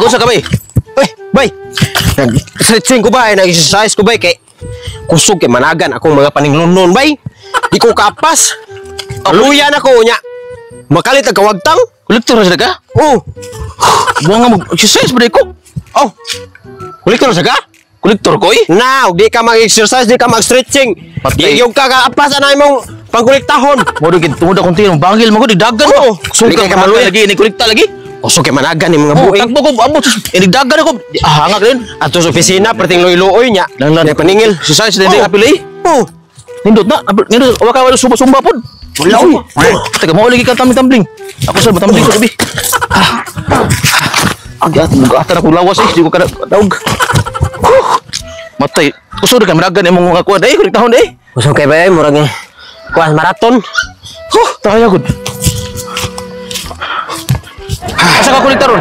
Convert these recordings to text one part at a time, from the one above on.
Nag-usa ka bay? Uy, bay. Nag-stretching ko bay, nag-exercise ko bay kay kusog kay managan akong mga paninglonon bay. Di ko kaapas. Luya na ko nya. Makalit ang kawagtang. Kolektor ra ka? Oh, Buang nga mag-exercise ba ko? oh. Kolektor sa ka? Kolektor ko eh. Now, di ka mag-exercise, di ka mag-stretching. Patay. Di yung kaapas ana imong pangkolektahon. Mo do gid tungod akong tinong bangil mo gud dagan Oo. mo. Kusog Di ka kay ka maluya. lagi ini kolekta lagi. Kusog kay managan ni mga Oh, buing. takbo ko abot inigdagan ako. Ah, hangak din. Ato sa opisina, perting luoy-luoy nya. Lang lang Nya paningil. Exercise din Oh. apil eh. Oh. Nindot na. Nindot wa ka wala sumba-sumba pod. Wala oy. Teka mo lagi ka tambling. Ako sa matambling ko gabi. Ah. Ag atan ako lawas eh, di ko kada daog. Huh. Matay. Kusog ka managan imong mga kuan eh, kolektahon eh. Kusog kay bay murag kuan maraton. Huh, tayo gud. Asa ka kolekta ron?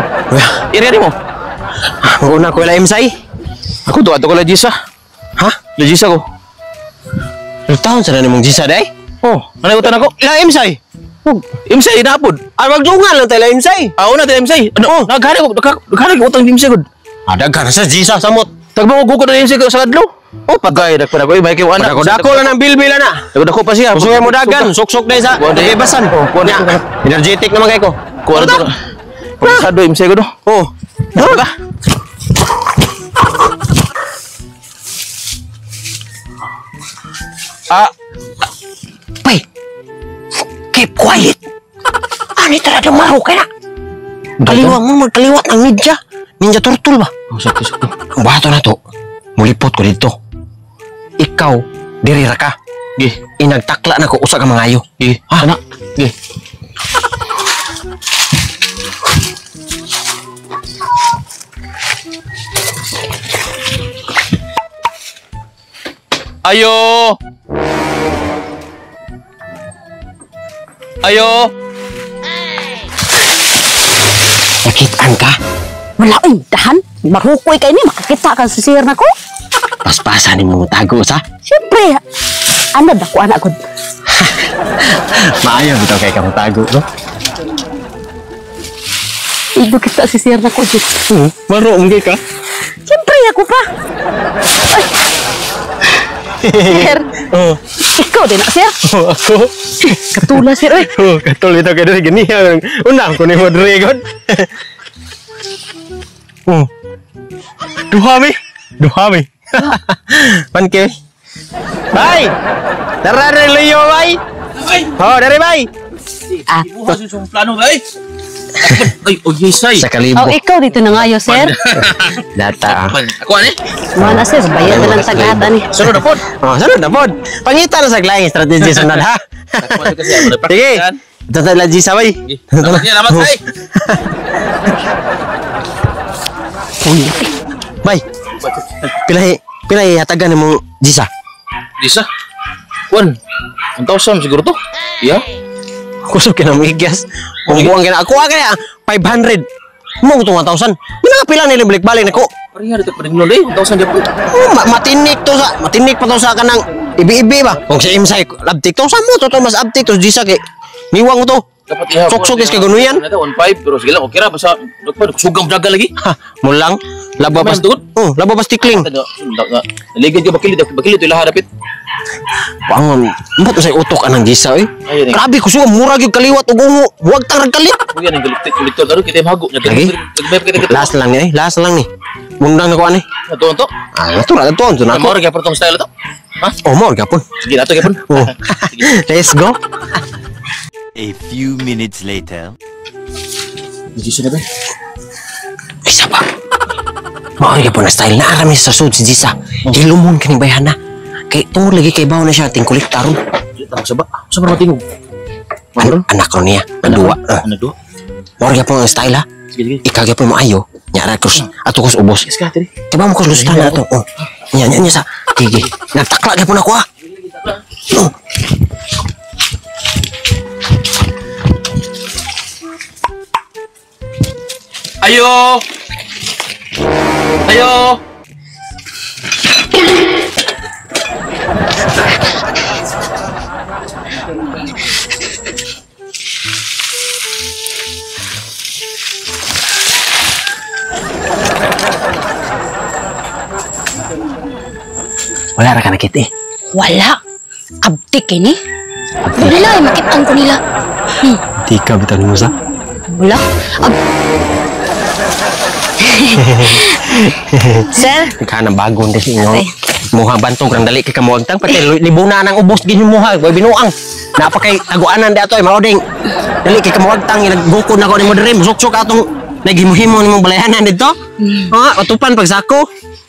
Area mo. Mag-una ko ila imsay. Ako to ato ko la Jisa. Ha? La Jisa ko. Taon sa na nimong Jisa day? Oh, anay utan ako? Ila imsay. Imsay inapod. Ay magdungan lang tayo ila imsay. Ah, una tayo imsay. Ano? Oh, naghari ko, naghari ko utang imsay gud. Ah, daghan sa Jisa samot. Tagbo ko gukod na imsay ko sa kadlo. Oh, pagay dak pa ko, may kay anak. Dako dako lang ang bilbil na. Dako dako pa siya. Kusog mo dagan, suksok day sa Kuan day. kebasan. Oh, kuan Nya, day. energetic naman kay ko. Kuan to. Pasado imsay ko do. Oh. Ano ka? Ah, Bay. Keep quiet. Ani tara maro kay na. Kaliwa mo magkaliwat ang ninja. Ninja turtle ba? Oh, sakto sakto. Ang bato na to. Mulipot ko dito. Ikaw, diri ra ka. Gi, Inagtakla na ko usa ka mangayo. gi. Ha? Anak, gi. Ayo. Ayo. Nakitaan ka? Wala oy, dahan. Marukoy kay ni makakita ka sa sir nako. Paspasan ni mo tago sa. Siyempre, anad ako anak ko. Maayo bitaw kay kang tago, no? Ibo kita si sir nako jud. Maro mong ka. Siyempre ako pa. Ay. Sir, Oh, ikaw din na, sir. oh ako. Katula sir oy. Oh, katul bitaw kay diri gani. Unang ko ni mo diri god. Oh. Duha mi. Duha mi. Panke. Bay. Tara re luyo bay. Oh, dari bay. Ah, Bukas yung plano bay. Ay, oh yes ay. Sa kalibo. oh, ikaw dito na ngayo, sir. Data. ah. Ako ani? Mana sir, bayad na lang sa gata ni. Sunod na pod. Oh, sunod na pod. Pangita na sa laing strategy sunod ha. Sige. Tata la Jisa bay. Salamat ay. Bay. Pilay pilay hatagan nimong Jisa. Jisa. Kuan. 1,000 siguro to. Iya. Kusog kay na migyas. Kung buwang kay na ako kaya 500. Mo to 1,000. Mina pila nila balik-balik nako. Pareha dito pa rin eh. 1,000 di po. Oh, matinik to sa matinik pa to sa kanang ibi-ibi ba. Kung si Imsay labtik to sa mo to mas abtik to Jisa kay niwang to. Dapat iha. Sok-sok is kaganuyan. 1.5 pero sige lang okay ra basta nagpa sugang daga lagi. Ha, mulang laba pas Tugod. Oh, laba pas tikling. Naligid ka bakilid bakilid to ilaha dapit. Bangon, ba't sa utok anang Jisa eh? Ayun, eh. Grabe kusog mura gyud kaliwat ug ungo. Huwag tang kalit. Kuya ning kolektor karon kita mahago nya. Lagi? Last lang ni, eh. Last lang ni. Mundang na ko ani. Ato to. Ah, ito na ito, ito na Mo ako. ra gyapon tong style to. Ha? Oh, mo gyapon. Sige nato gyapon. Oh. Let's go. A few minutes later. Jisa na ba? Isa pa. Mao gyapon na style na arami sa sud si Jisa. Hilumon kini bayhana. Kay tungod lagi kay bawo na siya ting kolekta ron. Tama sa ba? Sa ba matingog? Anak ko niya, naduwa. Ah. Ano duwa? Mao gyapon ang style ha. Sige sige. Ikaw gyapon mo ayo. Nya ra kus ato kus ubos. Yes ka diri. Kay ba mo kus lustan na to. Oh. Nya nya nya sa. Gigi. Nagtakla gyapon ako ha. Oh. Ayo. Ayo. Wala ra ka nakita eh. Wala. Abtik kini. Wala ay makitaan ko nila. Di ka bitaw ni Musa. Wala. Sir, Ika na bagon din inyo. Ate. Muha bantog rang dali kay kamuagtang pati libuna nang ubos gid yung muha boy binuang. Napa kay taguanan di ato ay maoding. Dali kay kamuagtang nagbukod na ko nimo diri musuksok atong naghimuhimo nimong balayanan didto. Ha, utupan pagsako.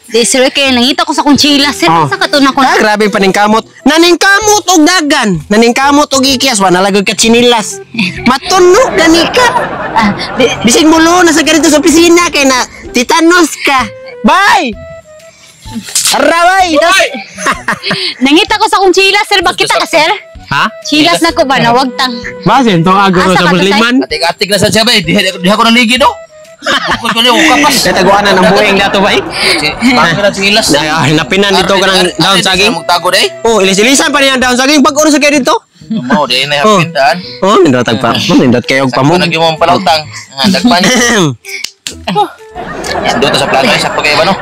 Di sir kay nangita ko sa kong chila sir. Oh. Sa kato na ko. Ah, grabe paningkamot. Naningkamot og dagan. Naningkamot og ikyas wa nalagod ka chinilas. Matunog gani ka. Ah, di, Bisin mo na sa ganito sa opisina kay na titanos ka. Bye. Tara, bye. Nangita ko sa kong chila sir. Bakit ka sir? Ha? Chilas na ko ba nawagtang. Basin to ago Asa sa ka to, musliman. Atik-atik na sa siya bay. Diha ko naligi do. Bukod ko niyo kapas. Nataguanan ang buhing dato bay. Bakit na chilas? Ay, ah, hinapinan dito ka ng daon saging. Magtago day. Oh, ilis-ilisan pa niya ang daon saging pag oras sa kayo dito. Mao di na hapin daan. Oh, nindot pa. Oh, nindot kayo og Pamog. pamog. Nagyo mo ang palautang. Ah, dagpan. Doon sa plano ay sa pagkaiba no.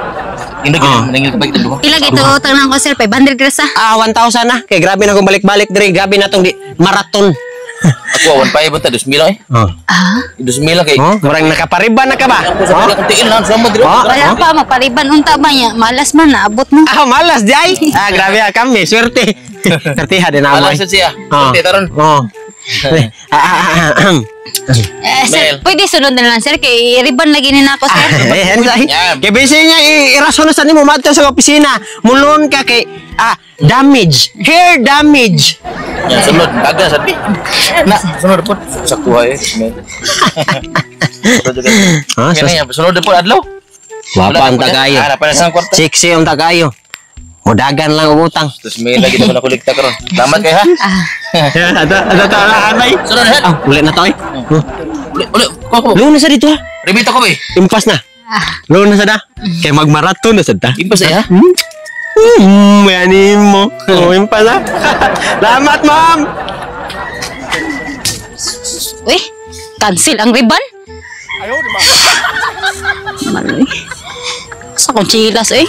Indog Ah. yun, maningil ka ba ito duha? Pila gito utang na ko sir 500 grasa. Ah, 1,000 na. Kay grabe na kung balik-balik dire, grabe na tong di maraton. Ako, 1.5 ba ta? 2,000 eh. Oh. Ah, 2,000 kay. Oh, murang nakapariban na ka ba? Ako sa Oh. pala kong tiil na, sama dito. Oh. Wala pa mapariban unta ba niya. Malas man naabot mo. Ah, malas di ay. Ah, grabe ah, kami, swerte. Swerte ha din amo. Malas siya. Oh. Swerte taron. Oh. Ah, ah, ah, ah. Eh, sir, Mel. pwede sunod na lang sir kay riban lagi ni nako sir. Eh, ano ay? Yan. Kay bisi niya irason na sa nimo madto sa opisina. Mulon ka kay damage, hair damage. Yan, sunod. Dagan sa Na, sunod po. Sa kuha eh. Sunod Ah, yan, yan. Sunod po, adlaw. Wapa ang tagayo. Ah, napanas ang kwarta. Sexy ang tagayo. Mudagan lang og utang. Terus may lagi naman ako ligta karon. Salamat kay ha. Ada ada talaan bay. Sunod ha. Ah, uli na to eh. Uli, uli. Ko ko. Luno sa dito ha. Rebita ko bay. Impas na. Luno sa da. Kay magmaraton na sa da. Impas eh ha. Yani mo. Oh, impas na. Salamat, ma'am. Uy, cancel ang riban. Mali. Sa kong chilas eh.